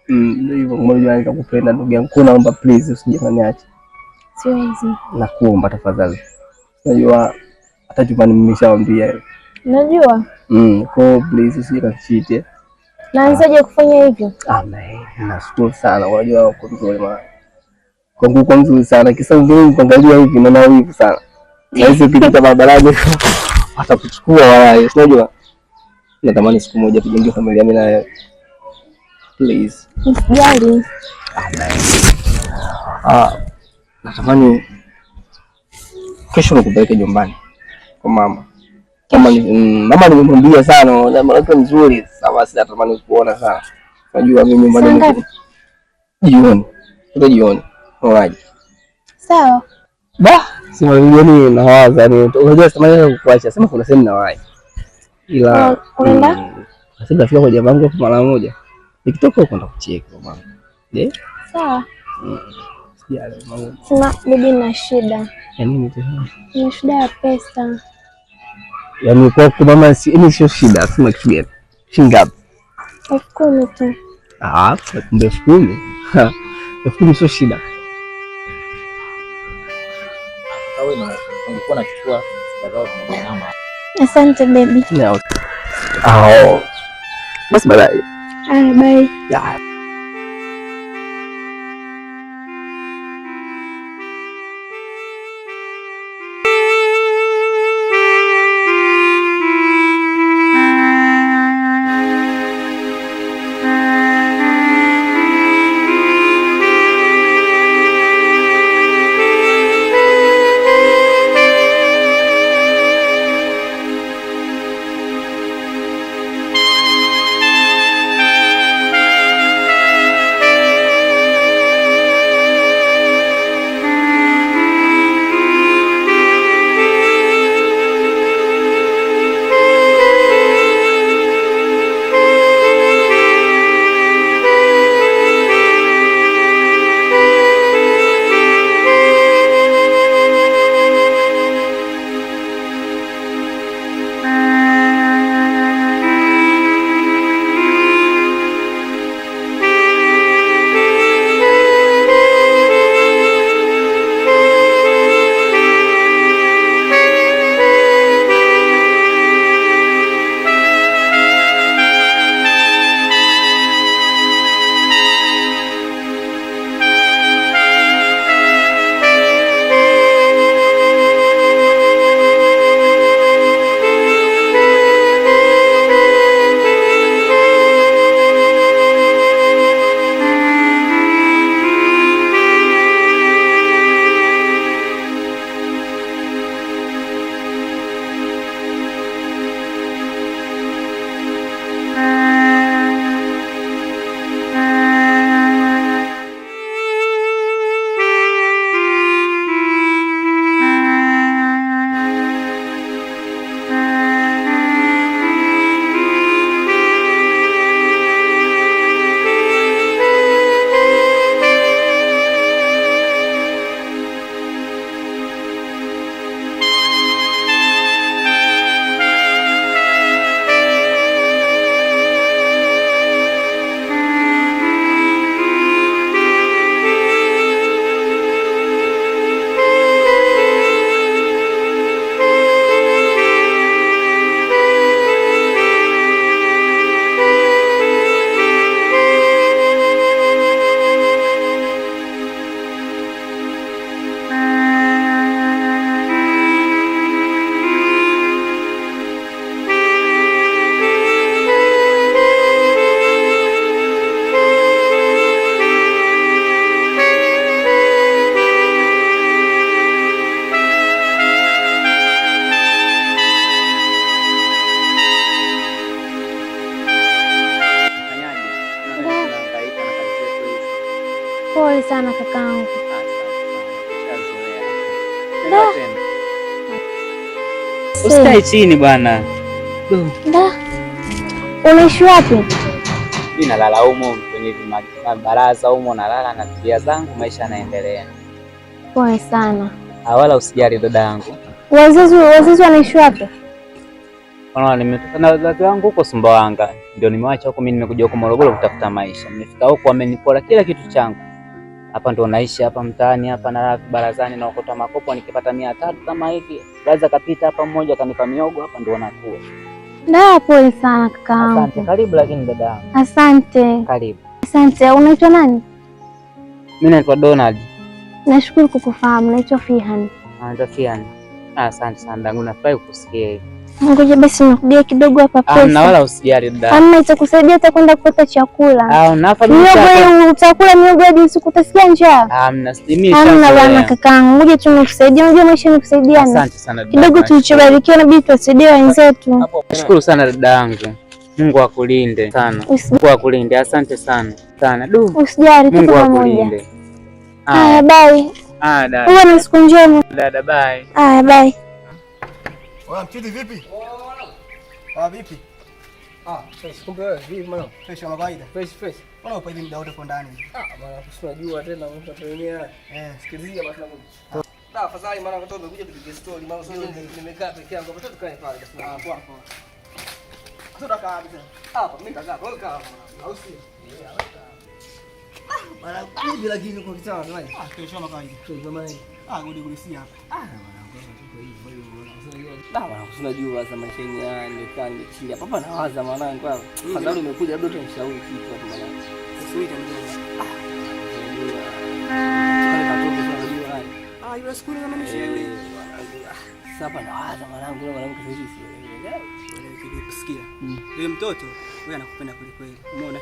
Ndio hivyo, unajua nikakupenda ndugu yangu. Kwa naomba please usije kuniacha. Siwezi. Nakuomba tafadhali. Unajua hata chumbani nimeshawaambia. Najua. Kwa hiyo please usije kunicheat. Naanzaje kufanya hivyo? Ah, nashukuru sana. Unajua uko mzuri mwana. Kwangu uko mzuri sana. Kisa mzuri kuangalia hivi naona wivu sana. Na hizi ukipita barabarani watakuchukua wala unajua. Natamani siku moja tujenge familia mimi na wewe. Please. Usijali. Ah, natamani kesho nikupeleke nyumbani kwa mama. Mama ni mama nimemwambia sana, na mwanamke mzuri. Sasa basi natamani kuona sana. Unajua mimi nyumbani Saa ngapi? Jioni. Tuko jioni. Unaonaje? Sawa. Bah, sema jioni nawaza ni unajua sitamani kukuacha. Sema kuna sehemu nawahi. Ila Unaenda? Sasa nafika kwa jamaa wangu hapo mara moja. Nikitoka huko ndakucheki kwa mama. Je? Sawa. Sijali mama. Sema bibi na shida. Ya nini tena? Nina shida ya pesa. Yaani kwa kwa mama si ni sio shida, sema kitu gani? Shilingi ngapi? 10,000 tu. Ah, kumbe 10,000. 10,000 sio shida. Asante baby. Ah. Basi baadaye. Haya, bye. Yeah. Pole sana kakaangu. Da. Usikae chini bwana. Da. Unaishi wapi? Mimi nalala humo kwenye baraza humo, nalala na tulia zangu, maisha yanaendelea. Pole sana. Wala usijali dada yangu. Wazazi wanaishi wapi? Unaona, nimetoka na wazazi wangu huko Sumbawanga, Ndio nimewacha huko, mimi nimekuja huko Morogoro kutafuta maisha. Nimefika huko wamenipora kila kitu changu. Hapa ndo naishi hapa mtaani hapa, na barazani naokota makopo, nikipata 300 kama hivi. Baza kapita hapa mmoja akanipa miogo hapa ndo nakula. Da, pole sana kakaangu. Asante, karibu lakini dada yangu. Asante. Karibu. Asante. Unaitwa nani? Mimi naitwa Donald. Nashukuru kukufahamu. Naitwa Fihan. Naitwa Fihan. Asante sana dangu, nafurahi kukusikia hivi. Ngoja basi nikugie kidogo hapa pesa. Amna, wala usijali dada. Amna, itakusaidia hata kwenda kupata chakula. Nafanya miogo, utakula miogo hadi usiku utasikia njaa. Amna, mimi Amna bwana kakaangu, ngoja tu nikusaidie. Unajua maisha ni kusaidiana. Asante sana dada. Kidogo tulichobarikiwa inabidi tuwasaidie wenzetu. Nashukuru sana dada yangu. Mungu akulinde sana. Mungu akulinde. Asante sana. Sana. Du. Usijali, tuko Mungu pamoja. akulinde. Haya, bye. Ah, dada. Uwe na siku njema. Dada, bye. Haya, bye. Oya mchidi vipi? Ah, vipi? Ah, fresh. Kumbe wewe vipi mwana? Fresh kama kawaida. Fresh fresh. Mbona upo hivi muda wote uko ndani? Ah, bwana unajua tena mtu ataenea. Eh, sikilizia basi nakuja. Da, afadhali maana mtoto umekuja tupige story, maana sio nimekaa peke yangu. Hapa tukae pale. Ah, poa poa. Sasa kaa wapi tena? Hapa mimi nitakaa. Wewe kaa hapa. Au sio? Ah, bwana vipi lakini uko kitana jamani? Ah, fresh kama kawaida. Fresh kama nini? Ah, gudi gudi si hapa. Ah, bwana tuko hivyo hivyo. Da, bwana unajua sasa maisha yenyewe nimekaa nimechilia. Papa nawaza mwanangu hapa. Afadhali umekuja labda utanishauri kitu hapa mwanangu. Usiwite mjomba. Ah, unajua. Pale katoto unajua haya. Ah, yule siku ile kama yule. Sasa hapa nawaza mwanangu, yule mwanamke sasa hivi sielewi. Kusikia. Yule mtoto wewe anakupenda kweli kweli. Umeona?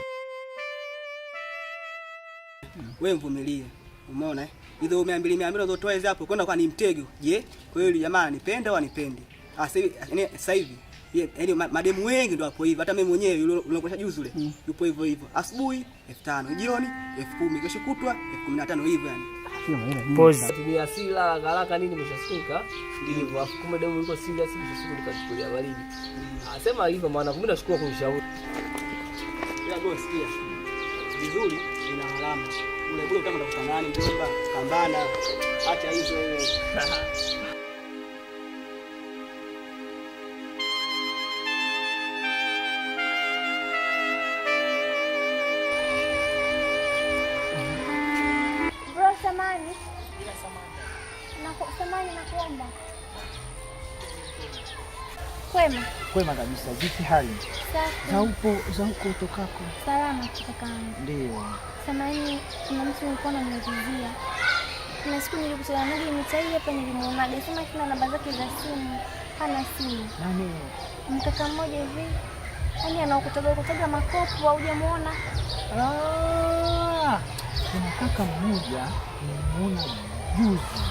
Wewe mvumilie. Umeona eh? Hizo 200 200 unazotoa hizo hapo kwenda kwa ni mtego. Je, kwa hiyo yule jamaa anipenda au anipende? Ah, sasa hivi yaani mademu wengi ndio hapo hivi. Hata mimi mwenyewe yule unakuonyesha juzi yule yupo hivyo hivyo. Asubuhi 5000, jioni 10000, kesho kutwa 15000 hivyo yani. Pause. Tumia hasira haraka nini mshasika. Ndivyo afu kumbe demu yuko serious mshasika nikachukulia baridi. Asema hivyo maana kumbe nashukuru kunishauri. Ila go sikia. Vizuri ina alama. Ule bure kama utakuta nani mjomba, kambana. Acha hizo wewe. Bro, samani. Samani nakuomba. Kwema. Kwema kabisa. Vipi hali? Safi. Za upo za huko utokako? Salama kakaangu. Ndio. Samani, kuna mtu nilikuwa namuulizia. Kuna siku nilikutana naye mitai hapa nilimuonaga. Sema sina namba zake za simu. Hana simu. Nani? Mkaka mmoja hivi. Yaani anaokotaga kotaga makopo, hujamuona? Ah, kuna kaka mmoja nilimuona juzi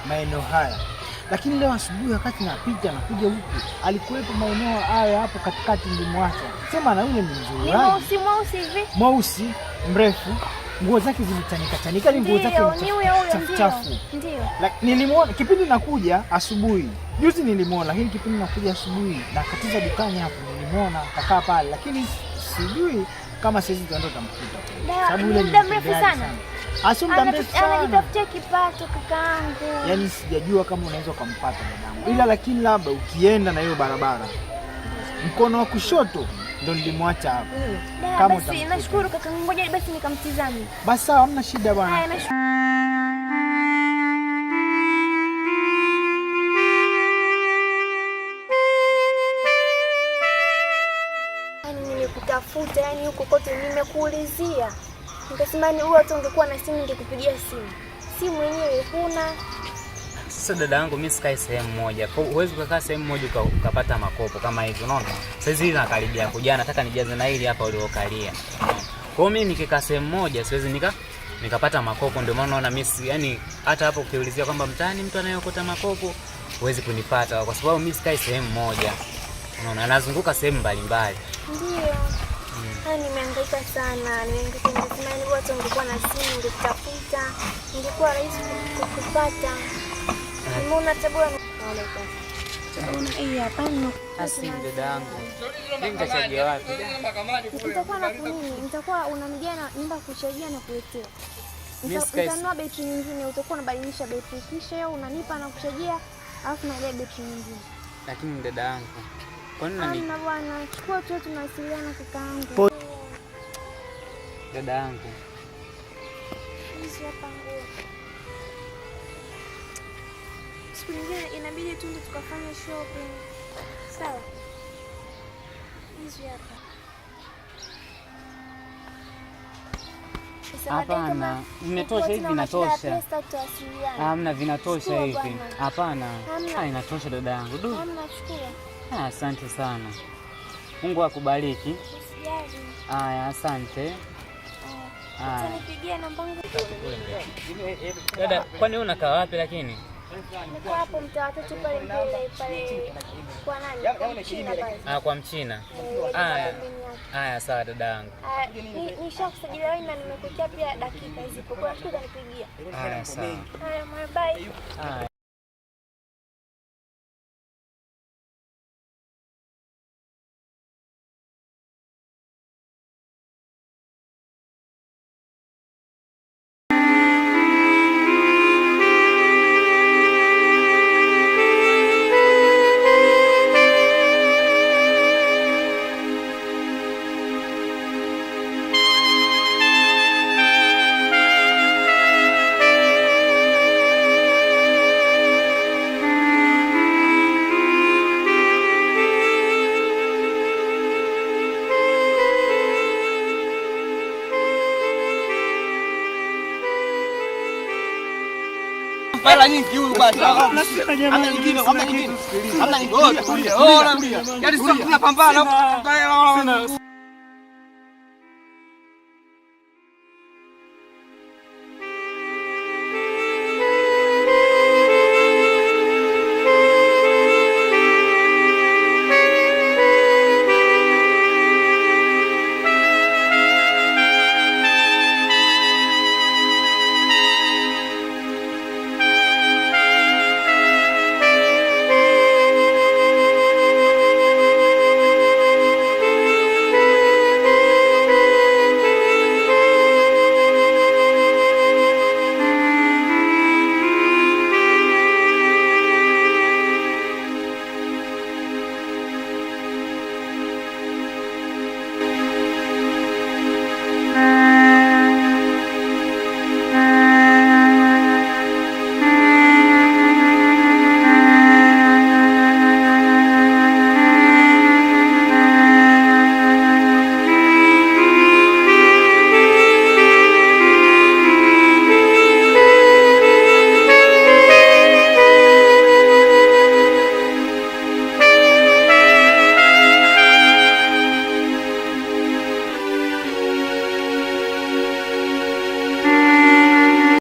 maeneo haya. Lakini leo asubuhi wakati napita nakuja huku alikuwepo maeneo haya hapo katikati nilimwacha. Sema na yule ni mzuri. Ni mweusi mweusi hivi. Mweusi, mrefu, nguo zake zimechanika chanika, ni nguo zake ni chafu. Ndio. Nilimuona kipindi nakuja asubuhi. Juzi nilimuona, lakini kipindi nakuja asubuhi na katiza dukani hapo nilimuona kakaa pale, lakini sijui kama sisi tunaenda kumkuta. Sababu yule ni muda mrefu sana. Asio muda mrefu sana. Anajitafutia kipato kakaangu. Yaani sijajua kama unaweza kumpata dadangu. Ila lakini labda ukienda na hiyo barabara mkono wa kushoto ndo nilimwacha hapo. Kama basi nashukuru kakaangu, ngoja basi nikamtizame. Basi sawa, hamna shida bwana. Haya, nashukuru. Yaani nimekutafuta, yani huko kote nimekuulizia. Nikasema ni huyo ungekuwa na simu ningekupigia simu. Simu yenyewe huna. Sasa dada yangu mimi sikai sehemu moja. Huwezi kukaa sehemu moja ukapata makopo kama hivi, unaona? Sasa hizi nakaribia kuja, nataka nijaze na hili hapa uliokalia. Kwa hiyo mimi nikikaa sehemu moja siwezi nikapata makopo, ndio maana unaona mimi yani hata hapo ukiulizia kwamba mtaani mtu anayokota makopo huwezi kunipata kwa sababu mimi sikai sehemu moja. Unaona, nazunguka sehemu mbalimbali. Ndio. Nimehangaika sana. Nimehangaika nikasema ni watu ungekuwa na simu ningekutafuta. Ingekuwa rahisi kukupata. Nimeona tabora. Eh, hapana. Asi dada yangu. Mimi nitachajia wapi? Nitakuwa na kunini? Nitakuwa unanijia na nyumba kuchajia na kuletea. Nitanunua betri nyingine, utakuwa unabadilisha betri kisha unanipa na kuchajia, alafu na betri nyingine. Lakini dada yangu, Kwa nini unani Hamna bwana, chukua tu, tunawasiliana kakaangu. Dada yangu? Hizi hapa nguo. Siku nyingine inabidi tuende tukafanye shopping. Sawa? Hizi hapa. Sasa baadaye Hapana, kama imetosha ukiwa hivi, tena una shida ya inatosha. pesa tutawasiliana. Hamna, vinatosha Chukua hivi. bwana. Hapana. Hamna. Ah, inatosha dada yangu. Du. Hamna, chukua. Ah, asante sana. Mungu akubariki. Usijali. Aya, asante. Haya. Aya. Utanipigia namba yangu. Dada, kwani wewe unakaa wapi lakini? Niko hapo mtaa wa tatu pale mbele pale kwa nani? Kwa Mchina pale. Ah, kwa Mchina. Eh, Aya. pembeni yake. Aya, sawa dada yangu. Aya, nishakusajilia wewe na nimekuwekea pia dakika zipo. Kwa hiyo utanipigia. Aya, sawa. Haya, bye. Aya. Hela nyingi huyu bwana. Hamna nyingine, hamna nyingine. Hamna nyingine. Yaani sio tunapambana.